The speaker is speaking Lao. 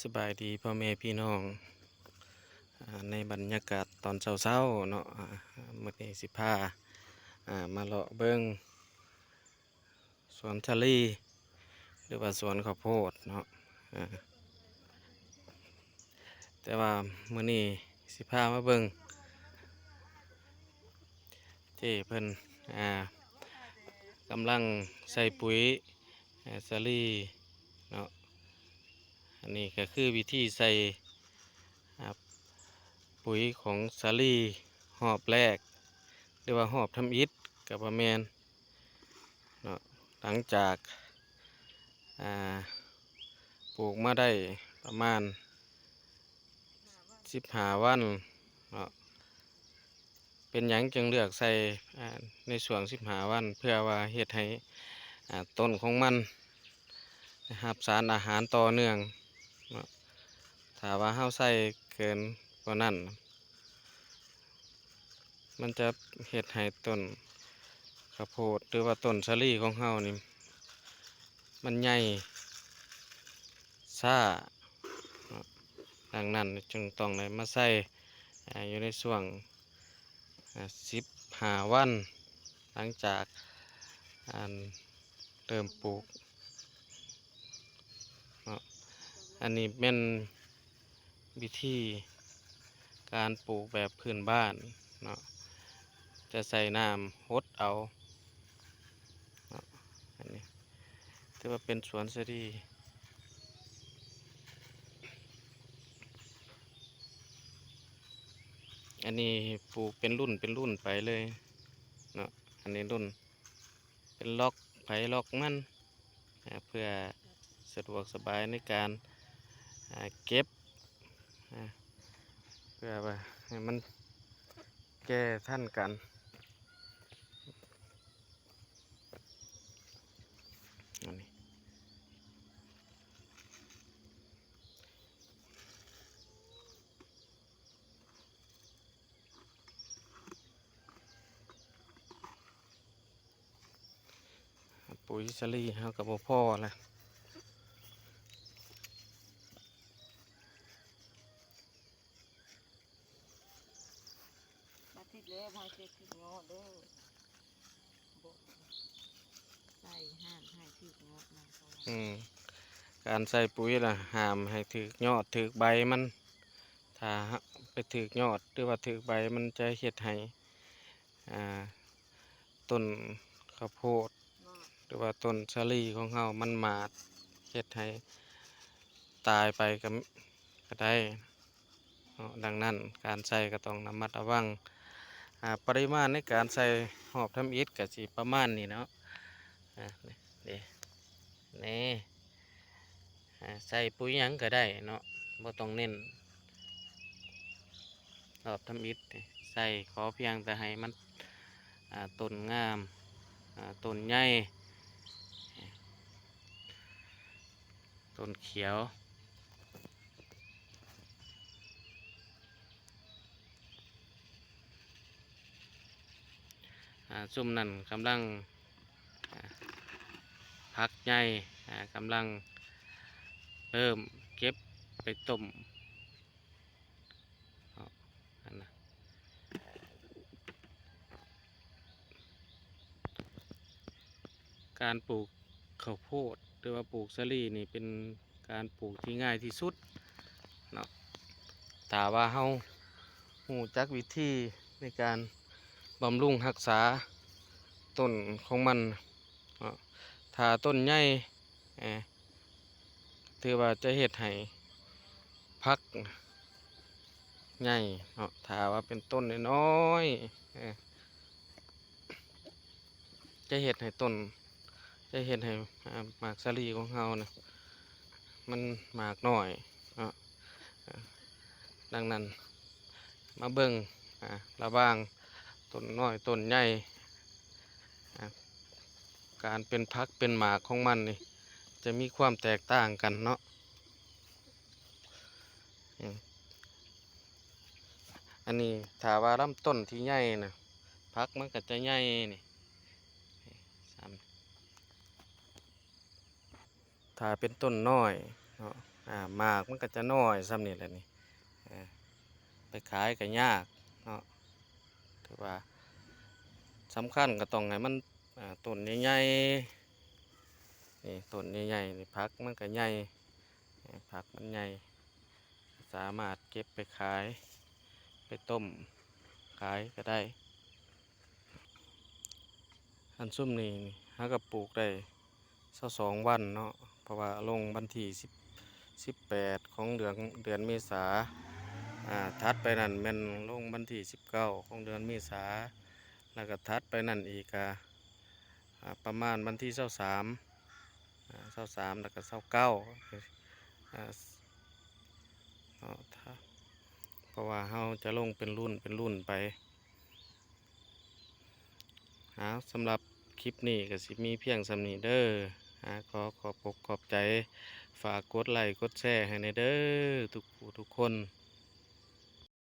ສະບາຍດີພໍ່ແມ່ພີ່ນ້ອງ ອາ ໃນບັນຍາກາດຕອນເຊົ້າໆເນາະ ອາ ມື້ນີ້ຊິພາ ອາ ມາເລາະເບິ່ງສວນສາລີ ຫຼືວ່າສວນເຂົ້າໂພດເນາະ ອາ ແຕ່ວ່າມື້ນີ້ຊິພາມາເບິ່ງ ເຈ້ເພິ່ນ ອາ ກຳລັງໃສ່ປຸ໋ຍ ອາ ສາລີເນາະ ອັນນີ້ກໍຄືວິທີໃສ່ ອາ ປຸ໋ຍຂອງສາລີຮອບແລກ ຫຼືວ່າຮອບທຳອິດກໍບໍ່ແມ່ນເນາະ ຫຼັງຈາກ ອາ ປູກມາໄດ້ປະມານ ສິບຫ້າວັນເນາະ ເປັນຫຍັງຈຶ່ງເລືອກໃສ່ ອາ ໃນຊ່ວງສິບຫ້າວັນ ເພື່ອວ່າເຮັດໃຫ້ ອາ ຕົ້ນຂອງມັນໄດ້ຮັບສານອາຫານຕໍ່ເນື່ອງເນາະ ຖ້າວ່າເຮົາໃສ່ເກີນກວ່ານັ້ນ ມັນຈະເຮັດໃຫ້ຕົ້ນເຂົ້າໂພດ ຫຼືວ່າຕົ້ນສາລີຂອງເຮົານີ້ ມັນໃຫຍ່ຊ້າເນາະ ດັ່ງນັ້ນຈຶ່ງຕ້ອງໄດ້ມາໃສ່ ອາ ຢູ່ໃນຊ່ວງ ອາ ສິບຫ້າວັນ ຫຼັງຈາກ ອັນ ເລີ່ມປູກເນາະ ອັນນີ້ແມ່ນວິທີການປູກແບບພື້ນບ້ານເນາະ ຈະໃສ່ນ້ຳຫົດເອົາເນາະ ອັນນີ້ຖືວ່າເປັນສວນສາລີ ອັນນີ້ປູກເປັນລຸ້ນເປັນລຸ້ນໄປເລີຍເນາະ ອັນນີ້ລຸ້ນ ເປັນລັອກໃຜລັອກມັນ ອາ ເພື່ອສະດວກສະບາຍໃນການ ອາ ເກັບ ອາ ເພື່ອວ່າໃຫ້ມັນແກ່ທັນກັນ ອັນນີ້ ປຸ໋ຍສາລີເຮົາກໍບໍ່ພໍລະ ມາທິດແລ້ວ ໃຫ້ເສດຖືກເງາະເດີ ບໍ່ ໃສ່ຫ້າມໃຫ້ຖືກເງາະນຳ ເພາະວ່າ ອືມ ການໃສ່ປຸ໋ຍລະຫ້າມໃຫ້ຖືກຍອດຖືກໃບມັນ ຖ້າໄປຖືກຍອດ ຫຼືວ່າຖືກໃບ ມັນຈະເຮັດໃຫ້ ອ່າ ຕົ້ນເຂົ້າໂພດ ຫຼືວ່າຕົ້ນສາລີຂອງເຮົາມັນໝາດ ເຮັດໃຫ້ຕາຍໄປກໍ ກໍໄດ້ເນາະ. ດັ່ງນັ້ນການໃສ່ກໍຕ້ອງລະມັດລະວັງ ອາ ປະລິມານໃນການໃສ່ຮອບທຳອິດກໍຊິປະມານນີ້ເນາະ ອາ ນີ້ ນີ້ ອາ ໃສ່ປຸ໋ຍຫຍັງກໍໄດ້ເນາະ ບໍ່ຕ້ອງເນັ້ນ ຮອບທຳອິດນີ້ໃສ່ ຂໍພຽງແຕ່ໃຫ້ມັນ ອາ ຕົ້ນງາມ ອາ ຕົ້ນໃຫຍ່ ຕົ້ນຂຽວ ອາ ຊຸມນັ້ນກຳລັງ ອາ ຝັກໃຫຍ່ ອາ ກຳລັງເລີ່ມເກັບໄປຕົ້ມເນາະ ອັນນະ ການປູກເຂົ້າໂພດ ຫຼືວ່າປູກສາລີນີ້ເປັນ ການປູກທີ່ງ່າຍທີ່ສຸດເນາະ ຖ້າວ່າເຮົາຮູ້ຈັກວິທີໃນການບຳລຸງຮັກສາຕົ້ນຂອງມັນເນາະ ຖ້າຕົ້ນໃຫຍ່ ເອີ ຖືວ່າຈະເຮັດໃຫ້ຜັກໃຫຍ່ເນາະ ຖ້າວ່າເປັນຕົ້ນນ້ອຍໆ ເອີ ຈະເຮັດໃຫ້ຕົ້ນ ຈະເຮັດໃຫ້ ອາ ໝາກສາລີຂອງເຮົານະ ມັນໝາກນ້ອຍເນາະ ອາ ດັ່ງນັ້ນມາເບິ່ງ ອາ ລະຫວ່າງຕົ້ນນ້ອຍຕົ້ນໃຫຍ່ ອາ ການເປັນຜັກເປັນໝາກຂອງມັນນີ້ ຈະມີຄວາມແຕກຕ່າງກັນເນາະ ອາ ອັນນີ້ຖ້າວ່າລຳຕົ້ນທີ່ໃຫຍ່ນະ ຜັກມັນກໍຈະໃຫຍ່ນີ້ ນີ້ ຊ້ຳ ຖ້າເປັນຕົ້ນນ້ອຍເນາະ ອ ອ່າ ໝາກມັນກໍຈະນ້ອຍສ່ຳນີ້ແຫຼະນີ້ ເອີ ໄປຂາຍກໍຍາກເນາະ. ຖືວ່າສຳຄັນກໍຕ້ອງໃຫ້ມັນ ອ່າ ຕົ້ນໃຫຍ່ໆ ນີ້ ຕົ້ນໃຫຍ່ໆ ນີ້ ຝັກມັນກໍໃຫຍ່ ເອີ ຝັກມັນໃຫຍ່ ສາມາດເກັບໄປຂາຍ ໄປຕົ້ມຂາຍກໍໄດ້. ອັນຊຸມນີ້ເຮົາກໍປູກໄດ້ຊາວສອງວັນເນາະ ເພາະວ່າລົງວັນທີສິບ ສິບແປດຂອງເດືອນ ເດືອນເມສາ ອ່າ ຖັດໄປນັ້ນແມ່ນລົງວັນທີສິບເກົ້າຂອງເດືອນເມສາ ແລ້ວກໍຖັດໄປນັ້ນອີກກໍ ອ່າ ປະມານວັນທີຊາວສາມ ອ່າ ຊາວສາມ ແລ້ວກໍຊາວເກົ້າ ອ່າ ເນາະ ເພາະວ່າເຮົາຈະລົງເປັນລຸ້ນເປັນລຸ້ນໄປ. ເອົາ ສຳລັບຄລິບນີ້ກໍຊິມີພຽງສ່ຳນີ້ເດີ. ອາ ຂໍຂອບອົກຂອບໃຈ ຝາກກົດໄລກົດແຊໃຫ້ແດ່ເດີ ທຸກຜູ້ທຸກຄົນ.